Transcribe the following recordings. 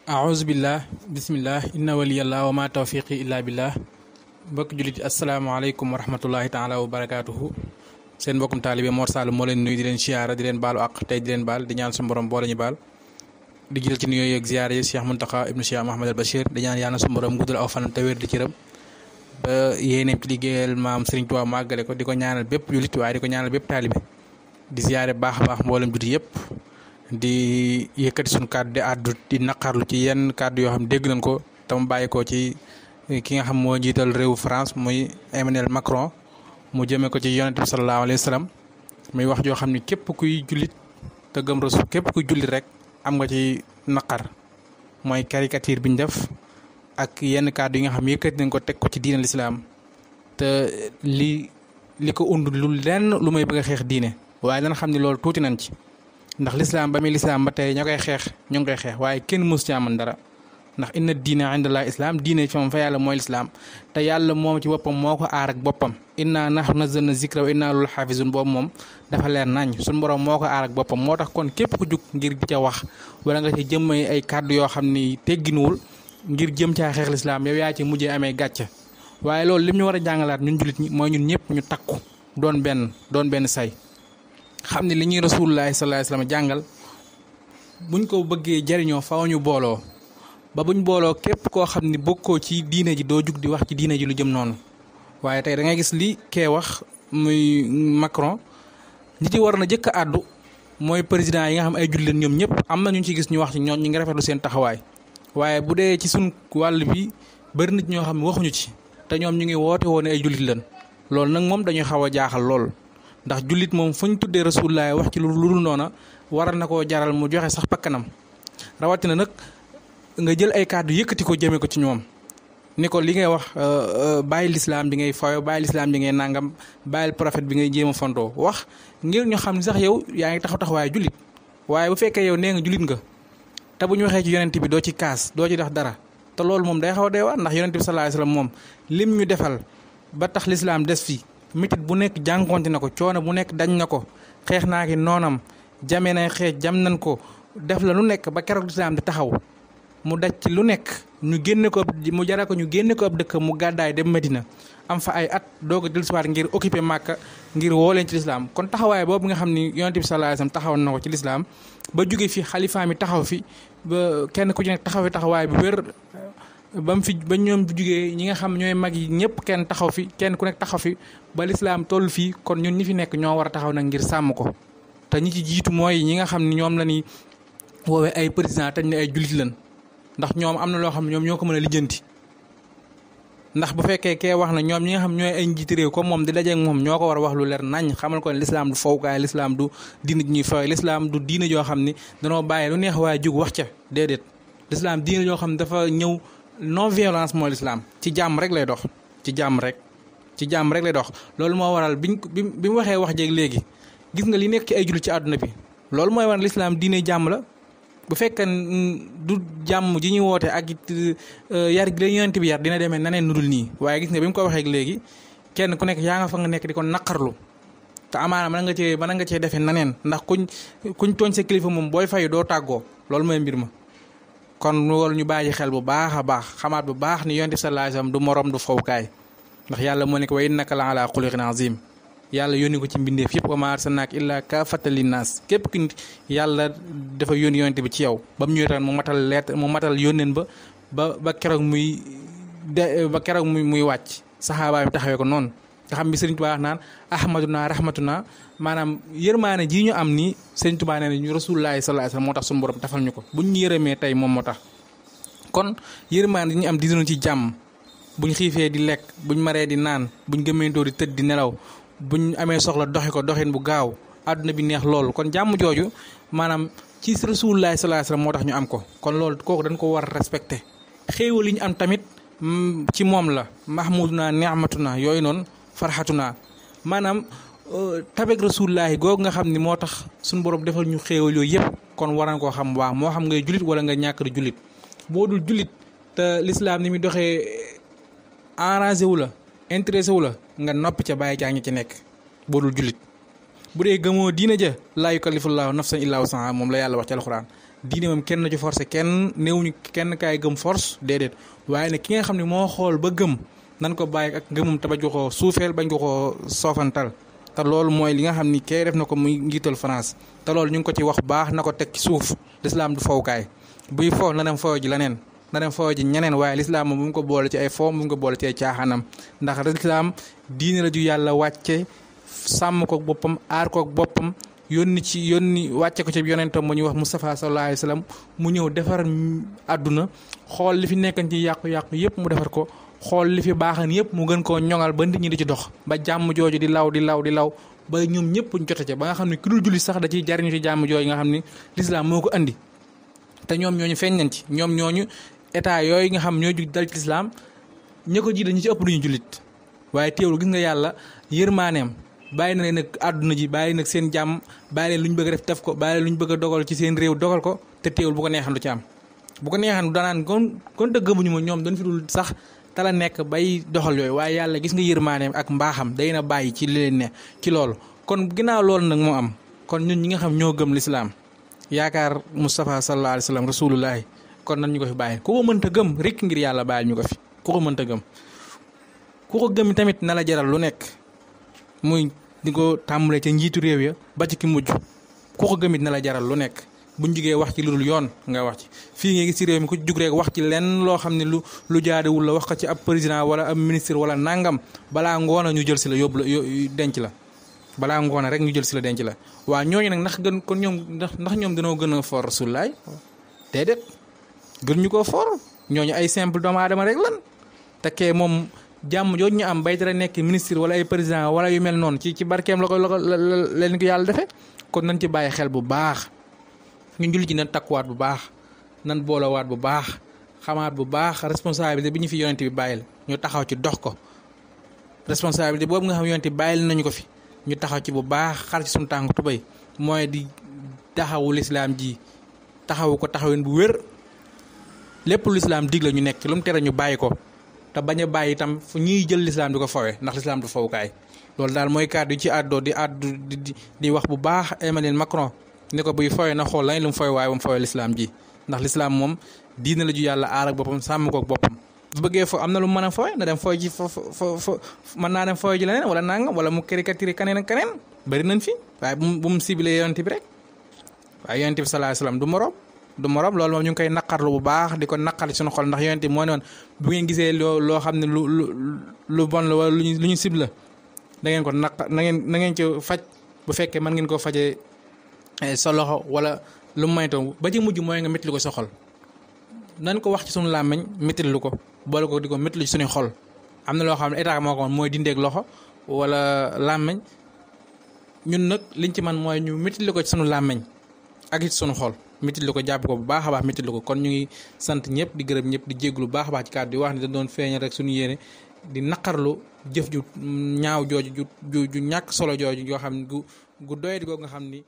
aouzubillah bismillah inna waliyallah wa ma tawfiqi illa billah mbokk jullit asalaamaaleykum wa rahmatullahi taala wa barakaatuhu seen mbokkum taalibe Mor Sall moo leen nuyu di leen siyaara di leen baalu àq tey di leen baal di ñaan su borom boole ñu baal di jël ci nuyoo yeeg ziyaara yi Cheikh Mountakha ibnu Cheikh Mahamad al Bachir di ñaan yàlla su borom guddal aw fanam te wér di cëram ba yéeneem ci liggéeyal maam Serigne Touba màggale ko di ko ñaanal bépp jullit waaye di ko ñaanal bépp taalibe di ziyaare baax a baax mboolem jullit yëpp di yëkkati suñu kàddu di àddu di naqarlu ci yenn kàddu yoo xam dégg nañ ko te mu bàyyi ko ci ki nga xam moo jiital réewu France muy Emmanuel Macron mu jëmee ko ci yonent bi sallallahu alayhi wa sallam muy wax joo xam ni képp kuy jullit te gëm rasul képp kuy jullit rek am nga ci naqar mooy caricature bi ñu def ak yenn kàddu yi nga xam yëkkati nañ ko teg ko ci diine lislaam te li ko und lu lenn lu may bëgg a xeex diine waaye dana xam ni loolu tuuti nañ ci. ndax lislaam ba muy lislaam ba tey ña koy xeex ñu ngi koy xeex waaye kenn mës ci amoon dara ndax inna diina indallah islaam diine fi moom fa yàlla mooy lislaam te yàlla moom ci boppam moo ko aar ak boppam inna nahnu nazzalna zikra wa inna lahu xaafizun boobu moom dafa leer nañ suñu borom moo ko aar ak boppam moo tax kon képp ku jug ngir di ca wax wala nga ci jëmmay ay kàddu yoo xam ni tegginuwul ngir jëm caa xeex lislaam yow yaa ci mujjee amee gàcce waaye loolu lim ñu war a jàngalaat ñun jullit ñi mooy ñun ñëpp ñu takku doon benn say xam ne li ñuy rasulullahi sallallahu alayhi wasallam jàngal buñ ko bëggee jariñoo faw ñu booloo ba buñ booloo képp koo xam ne bokkoo ci diine ji doo jug di wax ci diine ji lu jëm noonu waaye tey da ngay gis li kee wax muy Macron ñi ci war na jëkk a àddu mooy président yi nga xam ay jullit ñoom ñëpp am na ñu ci gis ñu wax ci ñoom ñi ngi rafetlu seen taxawaay waaye bu dee ci suñ wàll bi bëri nit ñoo xam ne waxuñu ci te ñoom ñu ngi woote woon ay jullit lan loolu nag moom dañuy xaw a jaaxal lool. ndax jullit moom fu ñu tuddee rasulullah wax ci lu dul noona waral na koo jaral mu joxe sax pakkanam rawatina nag nga jël ay kàddu yëkkati ko jëmee ko ci ñoom ni ko li ngay wax bàyyi lislaam bi ngay fayo bàyyi lislaam bi ngay nangam bàyyil prophète bi ngay jéem a fontoo wax ngir ñu xam ne sax yow yaa ngi taxaw waaye jullit waaye bu fekkee yow nee nga jullit nga te bu ñu waxee ci yonent bi doo ci kaas doo ci def dara te loolu moom day xaw a deewaat ndax yonent bi sallallahu alayhi wasallam moom lim ñu defal ba tax lislaam des fii mitit bu nekk jànkonte na ko coono bu nekk dañ na ko xeex naa ki noonam jame na xeex jam nañ ko def la lu nekk ba keroog lislaam di taxaw mu daj ci lu nekk ñu génne ko mu jara ko ñu génne ko ab dëkk mu gàddaay dem Medina am fa ay at doog a dellusiwaat ngir occuper Màkka ngir woo leen ci lislaam kon taxawaay boobu nga xam ni yonent bi sallallahu alayhi wasallam taxaw na ko ci lislaam ba jóge fi xalifa mi taxaw fi ba kenn ku ci nekk taxaw fi taxawaay bu wér ba mu fi ba ñoom bu jugee ñi nga xam ñooy mag yi ñëpp kenn taxaw fi kenn ku nekk taxaw fi ba lislaam toll fii kon ñun ñi fi nekk ñoo war a taxaw nag ngir sàmm ko te ñi ci jiitu mooy ñi nga xam ne ñoom la ñuy woowee ay président te ñu ne ay jullit lañ ndax ñoom am na loo xam ne ñoom ñoo ko mën a lijjanti ndax bu fekkee kee wax na ñoom ñi nga xam ñooy ay njiiti réew comme moom di dajeek moom ñoo ko war a wax lu leer nañ xamal ko ne lislaam du fowukaay lislaam du diine ji ñuy fawee lislaam du diine joo xam ni danoo bàyyi lu neex waaye jug wax ca déedéet lislaam diine joo xam ne dafa ñëw non violence mooy lislaam ci jàmm rek lay dox ci jàmm rek lay dox loolu moo waral bi mu waxee wax jéeg léegi gis nga li nekk ci ay jullit ci àdduna bi loolu mooy waral lislaam diine jàmm la bu fekkee du jàmm ji ñuy woote ak yar gi la yonent bi yar dina demee naneen nu dul nii waaye gis nga bi mu ko waxee léegi kenn ku nekk yaa nga fa nga nekk di ko naqarlu te amaana mën nga cee defee naneen ndax kuñ tooñ sa kilifa moom booy fayu doo tàggoo loolu mooy mbir ma kon loolu ñu bàyyi xel bu baax a baax xamaat bu baax ni yonent bi sallallahu alayhi wasallam du morom du fowukaay ndax yàlla moo nekk wa innaka la ala xuluqin azim yàlla yónni ko ci mbindeef yëpp wa maa arsalnaaka illaa kaafatan linnaas képp ki yàlla dafa yónni yonent bi ci yow ba mu ñëwee tamit mu matal yónneen ba keroog muy wàcc saxaaba bi taxawee ko noonu nga xam bi Sëriñ Tuubaa wax naan ahmaduna rahmatuna maanaam yërmaane ji ñu am ni Sëriñ Tuubaa nee na ñu rasulullaahi sallallaahu alayhi wasallam moo tax suñu borom tafal ñu ko buñ ñu yërëmee tey moom moo tax kon yërmaane ji ñu am di dund ci jàmm buñ xiifee di lekk buñ maree di naan buñ gëmmentoo di tëdd di nelaw buñ amee soxla doxi ko doxin bu gaaw àdduna bi neex loolu kon jàmm jooju maanaam ci rasulullaahi sallallaahu alayhi wasallam moo tax ñu am ko kon loolu kooku dañ ko war a respecté xéewal li ñu am tamit ci moom la mahmuduna ni'matuna yooyu noonu farxatuna maanaam tabeg rasulullaahi googu nga xam ni moo tax suñu borom defal ñu xéewal yooyu yëpp kon war nañ koo xam waaw moo xam ngay jullit wala nga ñàkk di jullit boo dul jullit te lislaam ni muy doxee arrangé wu la intéressé wu la nga noppi ca bàyyi caa ñi ci nekk boo dul jullit bu dee gëmoo diina ja laa yukallifullaahu nafsan illaa wusahaa moom la yàlla wax ci alxuraan diine moom kenn na ci forcé kenn néewuñu kenn kaay gëm force déedéet waaye nag ki nga xam ne moo xool ba gëm nan ko bàyyi ak gëmum te bañ ko koo suufeel bañ ko koo soofantal te loolu mooy li nga xam ni kay def na ko muy njiital France te loolu ñu ngi ko ci wax baax na ko teg ci suuf lislaam du fowukaay buy foow na dem foow ji leneen na dem foow ji ñeneen waaye lislaam moom bu mu ko boole ci ay foo bu mu ko boole ci ay caaxaanam ndax lislaam diine la ju yàlla wàcce sàmm ko boppam aar ko boppam yónni wàcce ko ci yonentam mu ñuy wax Moustapha sallallahu alayhi wa sallam mu ñëw defar àdduna xool li fi nekkan ci yàqu-yàqu yëpp mu defar ko xool li fi baaxan yëpp mu gën koo ñoŋal ba nit ñi di ci dox ba jàmm jooju di law ba ñoom ñëpp ñu jote ca ba nga xam ne ku dul julli sax da ciy jariñu ci jàmm jooju nga xam ne lislaam moo ko andi te ñoom ñooñu feeñ nañ ci ñoom ñooñu état yooyu nga xam ñoo jug dal ci lislaam ñi ko jiite ñi ci ëpp duñu jullit waaye teewul gis nga yàlla yërmaaneem bàyyi na leen nag àdduna ji bàyyi nag seen jàmm bàyyi leen lu ñu bëgg a def ko bàyyi leen lu ñu bëgg a dogal ci seen réew dogal ko te teewul bu ko neexan du ci am bu ko neexan danaan kon te gëmuñu ma ñoom dañ fi dul sax tala nekk bay doxal yooyu waaye yàlla gis nga yërmaaneem ak mbaaxam day na bàyyi ci li leen ne ci loolu kon ginnaaw loolu nag moo am kon ñun ñi nga xam ñoo gëm lislaam yaakaar Moustapha sallallahu alayhi wa sallam rasulullahi kon nan ñu ko fi bàyyi ku ko mënta gëm rek ngir yàlla bàyyi ñu ko fi ku ko mënta gëm ku ko gëm tamit na la jaral lu nekk muy di ko tàmbalee ca njiitu réew ya ba ci ki mujj ku ko gëmit na la jaral lu nekk buñ jugee wax ci lu dul yoon nga wax ci fii nga gis ci réew mi ku jug rek wax ci lenn loo xam ne lu jaadewul la wax ko ci ab président wala ab ministre wala nangam balaa ngoona ñu jël si la yóbbu la denc la balaa ngoona rek ñu jël si la denc la waa ñooñu nag ndax gën kon ñoom ndax ñoom dañoo gën a for rasulaay déedéet gën ñu koo for ñooñu ay simple doomu aadama rek lan te kee moom jàmm jooju ñu am bay dara nekk ministre wala ay président wala yu mel noonu ci barkeem la ko leen ko yàlla defee kon nañ ci bàyyi xel bu baax ñun jullit ji nañ takkuwaat bu baax nan boolawaat bu baax xamaat bu baax responsabilité bi ñu fi yonent bi bàyyil ñu taxaw ci dox ko responsabilité boobu nga xam yonent bi bàyyil nañu ko fi ñu taxaw ci bu baax xar ci suñu tànk tubéy mooy di taxawu lislaam ji taxawu ko taxawin bu wér lépp lu lislaam digle ñu nekk ci lu mu tere ñu bàyyi ko te bañ a bàyyi itam fu ñuy jël lislaam di ko fawe ndax lislaam du fawukaay loolu daal mooy kàddu yi ci àddoo di wax bu baax Emmanuel Macron ni ko buy fawe na xool lañ lu mu fawe waaye ba mu fawe lislaam ji ndax lislaam moom diina la ju yàlla aar ak boppam sàmm ko ak boppam bu bëggee fo am na lu mu mën a fawe na dem fawe ji mën naa dem fawe ji leneen wala nangam wala mu caricature keneen ak keneen bëri nañ fi waaye bu mu ciblé yonent bi rek waaye yonent bi sallallahu alayhi wasallam du morom loolu moom ñu ngi koy naqarlu bu baax di ko naqarli suñu xol ndax yonent bi moo ne woon bu ngeen gisee loo xam ne lu bon la wala lu ñu ciblé da ngeen ko na ngeen ci faj bu fekkee mën ngeen koo fajee sa loxo wala lu mu maytoo ba ci mujj mooy nga métti ko sa xol nañ ko wax ci suñu làmmiñ métti lu ko boole ko di ko métti lu ci suñu xol am na loo xam ne état moo ko mooy dindeeg loxo wala làmmiñ ñun nag liñ ci man mooy ñu métti ko ci suñu làmmiñ ak ci suñu xol métti ko jàpp ko bu baax a baax métti ko kon ñu ngi sant ñëpp di gërëm ñëpp di jéglu bu baax a baax ci kàddu yi wax ne da doon feeñal rek suñu yéene di naqarlu jëf ju ñaaw jooju ju ñàkk solo jooju yoo xam ne gu doyadi googu nga xam ni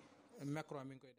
Macron mi ngi koy